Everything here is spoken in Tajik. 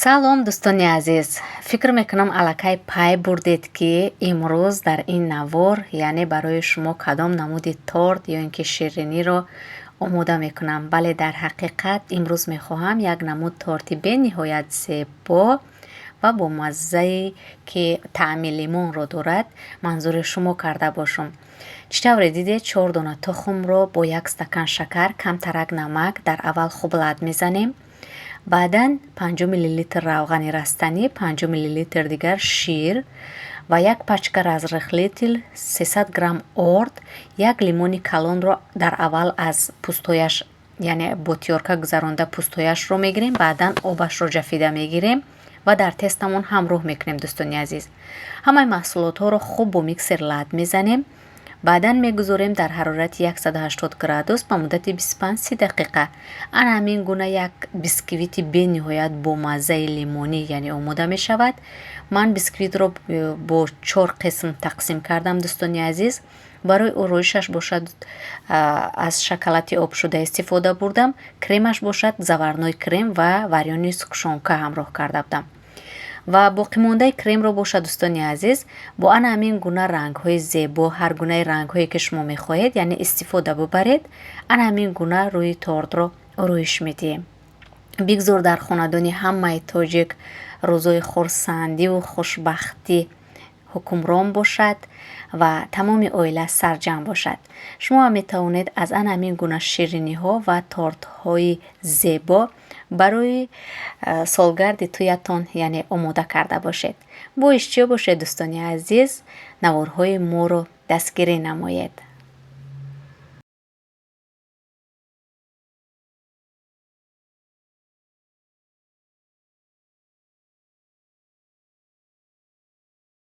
Салом, дӯстони азиз! Фикр мекунам, аллакай пай бурдед, ки имрӯз дар ин навор, яъне барои шумо кадом намуди торт ё ин ки шириниро омода мекунам. Бале, дар ҳақиқат имрӯз мехоҳам як намуд торти бениҳоят зебо ва бо маззае, ки таъми лимонро дорад, манзури шумо карда бошам. Чӣ тавре дидед, чор дона тухмро бо як стакан шакар, камтарак намак дар аввал хуб лат мезанем. Баъдан 50 миллилитр равғани растанӣ, 50 миллилитр дигар шир ва як пачка разрыхлитель, 300 грамм орд, як лимони калонро дар аввал аз пӯстҳояш, яъне бо тёрка гузаронда, пӯстҳояшро мегирем, баъдан обашро ҷафида мегирем ва дар тестамон ҳамроҳ мекунем. Дӯстони азиз, ҳамаи маҳсулотҳоро хуб бо миксер лат мезанем. Баъдан мегузорем дар ҳарорати 180 градус ба муддати 25-30 дақиқа. Ана ҳамин гуна як бисквити бениҳоят бомаззаи лимонӣ, яъне омода мешавад. Ман бисквитро бо чор қисм тақсим кардам, дӯстони азиз. Барои ороишаш бошад, аз шоколади обшуда истифода бурдам. Кремаш бошад, заварной крем ва варёный сгущёнка ҳамроҳ карда будам. Ва боқимондаи кремро бошад, дӯстони азиз, бо ана ҳамин гуна рангҳои зебо, ҳар гунаи рангҳое, ки шумо мехоҳед, яъне истифода бубаред, ана ҳамин гуна рӯи тортро ороиш медиҳем. Бигзор дар хонадони ҳамаи тоҷик рӯзҳои хурсандиву хушбахтӣ ҳукмрон бошад ва тамоми оила сарҷамъ бошад. Шумо ҳам метавонед аз ана ҳамин гуна шириниҳо ва тортҳои зебо барои солгарди тӯятон, яъне омода карда бошед. Бо иштиёқ бошед, дӯстони азиз, наворҳои моро дастгирӣ намоед.